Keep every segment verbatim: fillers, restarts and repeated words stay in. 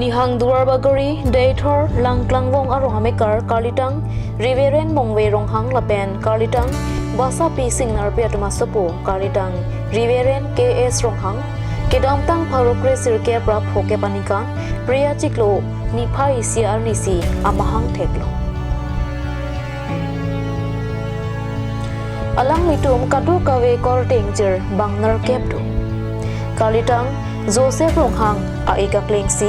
Nihang Duarbagori, Deithor, Langklangvong arong amekar, karlitang Reverend Mongve Ronghang lapen karlitang Basapi Singnarpi atum asopo, karlitang Reverend K S Ronghang, kedamtang pharo kre sirkep ra phokep aningkan, Phre achiklo niphai isi arni si amahang theklo. Alanglitum kadokave korte ingjir bang nerkep do. Karlitang Joseph Ronghang a-ik akleng si,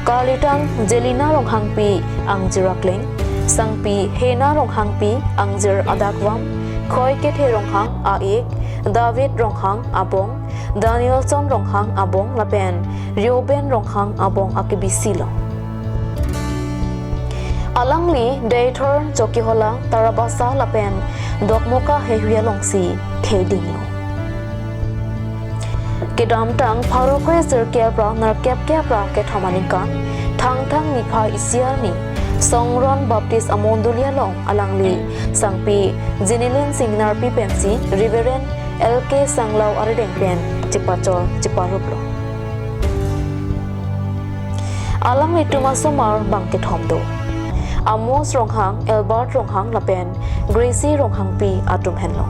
karlitang Jelina Ronghangpi angjir akleng, sangpi Hena Ronghangpi angjir adakvam, Khoikethe Ronghang a-ik, David Ronghang abong, Danielson Ronghang abong lapen Reuben Ronghang abong akebisi lo. Alangli Deithor, Chokihola, Tarabasa lapen Dokmoka heihui alongsi thedinglo. Kedamtang pharo kre sirkep ra nerkep kep ra kethom aningkan, Thangthang niphai isi arni, Songron Baptist amondoli along alangli sangpi Jenilin Singnarpi pensi Reverend L K Sanglao arideng pen chepachor cheparuplo. Alanglitum asomar bang kethom do. Amos Ronghang, Albert Ronghang lapen Gracie Ronghangpi atum henlo.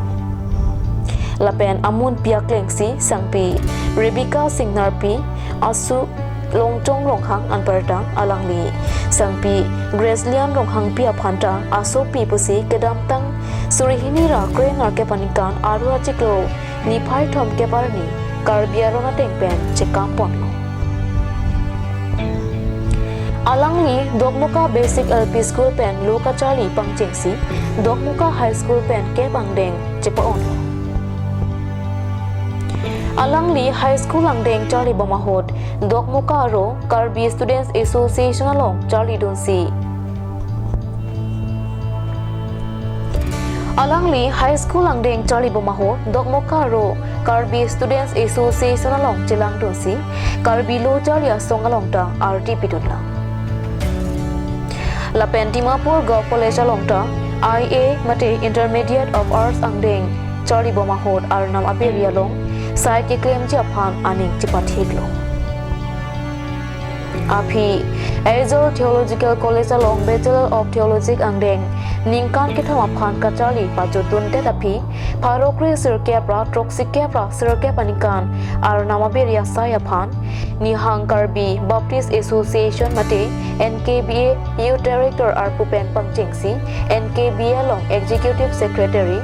Lapen amunpi akleng si sangpi Rebecca Singnarpi, asu Longchong Ronghang anparta alangli sangpi Gracelian Ronghangpi aphanta asopi pusi kedamtang suri hini ra kre nerkep aningkan Aru achiklo niphai thomkep arni Karbi aron ateng pen chekam ponlo. Alangli Dokmoka Basic L P School pen lo kacharli pangchengsi Dokmoka High School pen kep angdeng chepa-onlo. Alangli High School angdeng charli bom ahut Dokmoka aro Karbi Students Association along charlidunsi. Alangli High School angdeng charli bom ahut Dokmoka aro Karbi Students Association along chelangdunsi Karbi Lo Charli Asong along ta ardi pidunlang. Lapen Dimapur Govt College along ta I A mate Intermediate of Arts angdeng charli bom ahut Arnam abiri along sai keklemji aphan aning chepathiklo. Aphi, Aizawl Theological College along Bachelor of Theology angdeng ningkan kethom aphan kacharli pajutdundet aphi, pharo kre sirkep ra throksi kep ra sirkep aningkan Arnam abiri asai aphan Nihang Karbi Baptist Association mate N K B A Youth Director arpu pen pangchengsi N K B A along Executive Secretary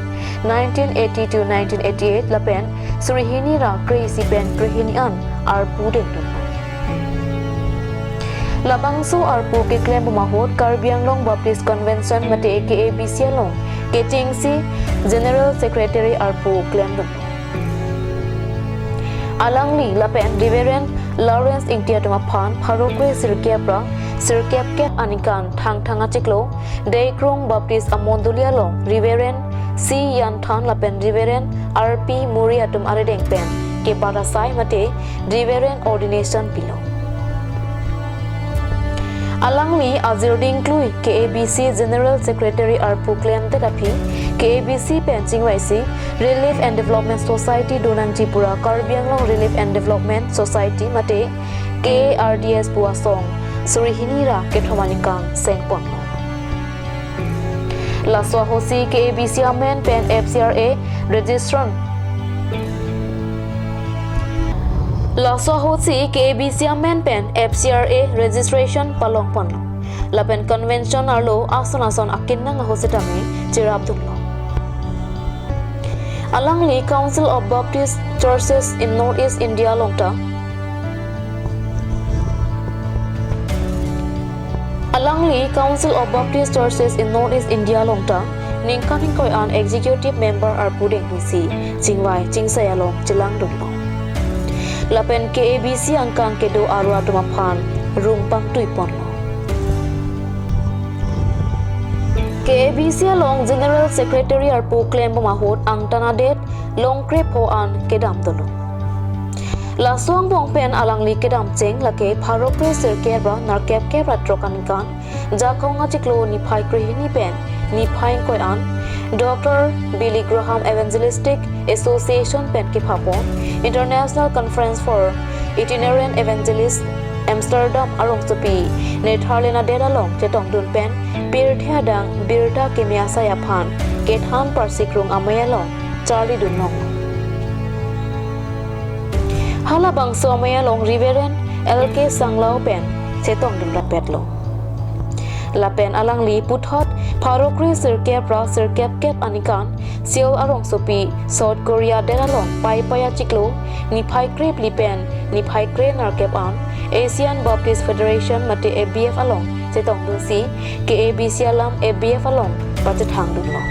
nineteen eighty to nineteen eighty-eight lapen suri hini ra kre isi pen kre hini an arpu dengdun. Labangso arpu keklem bom ahut Karbi Anglong Baptist Convention mate K A B C along kechengsi General Secretary arpu klemdun. Alangli lapen Reverend Lawrence Ingti atum aphan pharo kre sirkep ra sirkep kep aningkan Thangthang achiklo Deikrong Baptist amondoli along Reverend C Yanthan lapen Reverend R P Muri atum arideng pen kepat asai mate Reverend ordination pilo. Alangli ajir dingklui K A B C General Secretary arpu klemdet aphi K A B C pen chingvaisi Relief and Development Society donangji pura Karbi Anglong Relief and Development Society mate K A R D S pu asong suri hini ra kethom aningkan sengponlo. Laso ahutsi K A B C amen pen F C R A registration. Laso ahutsi K A B C amen pen F C R A registration palongponlo. Lapen convention arlo ason ason akenang ahut setame cherapdunlo. Alangli Council of Baptist Churches in North East India along ta Alangli Council of Baptist Churches in North East India along ta ningkan ingkoi an Executive Member arpu dengdunsi chingvai chingsai along chelangdunlo. Lapen K A B C angkang kedo aru atum aphan rum pangtuiponlo. K A B C along General Secretary arpu klembom ahut angtan adet longkrepho an kedamdunlo. Laso angbong pen alangli kedamcheng lake pharo kre sirkep ra nerkep kep ra throk aningkan Jakhong achiklo niphai krehini pen niphai ingkoi an Doctor Billy Graham Evangelistic Association pen kephapon International Conference for Itinerant Evangelist Amsterdam arongsopi Netherlands adet along chetongdun pen pirthe adang birta keme asai aphan kethan parsikrung amei along charlidun long. Halabangso amei along Reverend L K Sanglau pen chetongdun rapet lo. Lapen alangli puthot pharo kre sirkep ra sirkep kep anikan Seoul arongsopi South Korea adet along Paipai achiklo niphai krephli pen niphai kre nerkep an Asian Baptist Federation mate A B F along chetongdunsi K A B C alam A B F along pachethangdun long.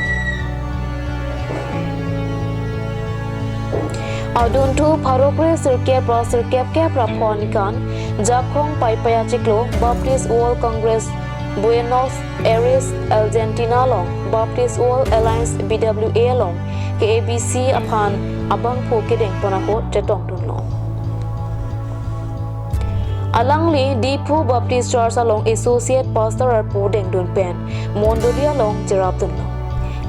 Adunthu pharo kre sirkep ra sirkep kep ra pho anikan Jakhong Paipai achiklo Baptist World Congress Buenos Aires, Argentina along Baptist World Alliance B W A along K A B C aphan abangphu kedengpon ahut chetongdun long. Alangli Diphu Baptist Church along Associate Pastor arpu dengdun pen mondoli along cherapdun long.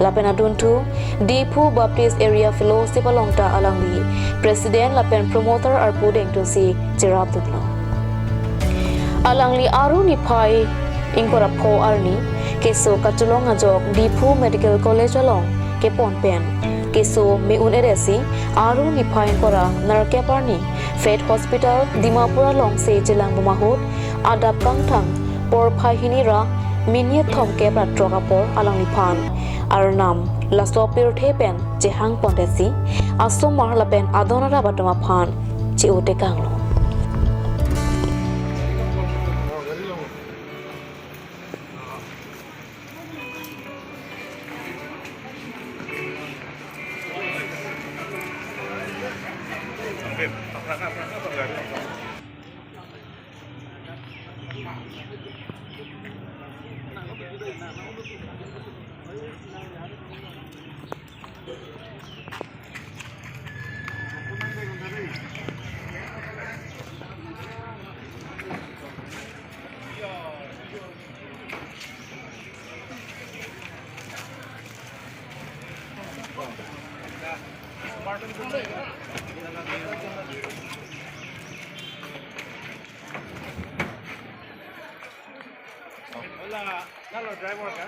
Lapen adunthu Diphu Baptist Area Fellowship along ta alangli President lapen Promoter arpu dengdunsi cherapdun long. Alangli Aru niphai ingkoi ra pho arni keso kachelong ajok Diphu Medical College along kepon pen keso me-un-ere si Aru niphai ingkoi ra nerkep arni Faith Hospital Dimapur alongsi chelangbom ahut adap kangthang porphai hini ra minit thomkep ra throk apor alangliphan Arnam laso pirthe pen chehangpondetsi asomar lapen adon arap atum aphan che-o tekang lo. Hola, Carlos, driver ka?